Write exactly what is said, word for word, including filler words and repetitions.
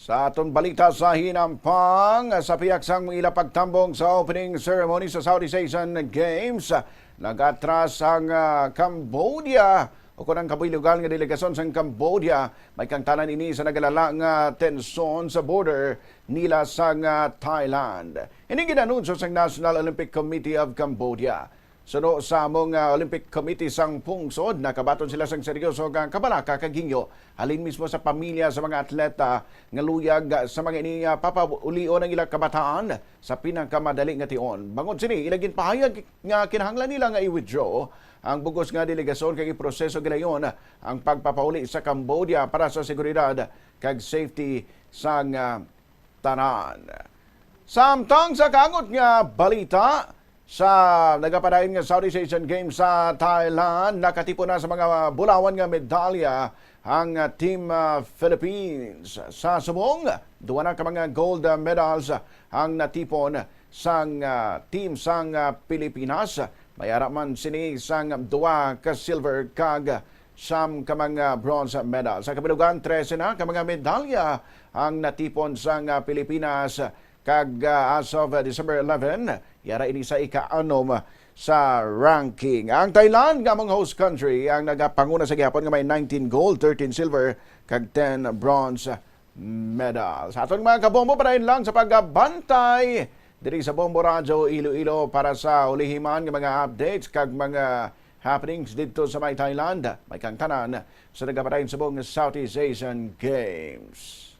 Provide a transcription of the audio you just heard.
Sa aton balita sa hinampang, sa pihak sang ila pagtambong sa opening ceremony sa Southeast Asian Games, nag-atras ang, ah, Cambodia, o kon ang kabilugan nga delegasyon sang Cambodia. May kangtanan ini sa nagalala nga tensyon sa border nila sang, ah, Thailand. Ini ginanunsyo sang National Olympic Committee of Cambodia. Suno sa among, ah, Olympic Committee sang pungsod, nakabaton sila sang seryoso nga kabalaka kag hingyo halin mismo sa pamilya sa mga atleta nga luyag sa mga ini nga papaulion ang ilang kabataan sa pinakamadali nga tion. Bangod sini, ila ginpahayag nga kinahanglan nila nga i-withdraw ang bug-os nga delegasyon kag iproseso gilayon ang pagpapauli sa Cambodia para sa seguridad kag safety sang, ah, tanan. Samtang sa kaangot nga balita, sa nagapadayon nga Southeast Asian Games sa Thailand, nakatipon na sa mga bulawan nga medalya ang, ah, Team, ah, Philippines. Sa subong, duwa na ka mga gold, ah, medals ang natipon sang, ah, team sang, ah, Pilipinas. May ara man sini sang duwa ka silver kag siyam ka mga bronze medal. Sa kabilugan, trese na ka mga medalya ang natipon sang, ah, Pilipinas, kag, ah, as of, ah, December eleven, yara ini sa ika-anom sa ranking. Ang Thailand, nga among host country, ang nagapanguna sa gihapon nga may nineteen gold, thirteen silver, kag ten bronze medal. Sa aton mga kabombo, padayon lang sa pagabantay diri sa Bombo Radyo Iloilo para sa ulihiman nga mga updates kag mga happenings didto sa may Thailand. May kang tanan sa nagapadayon subong Southeast Asian Games.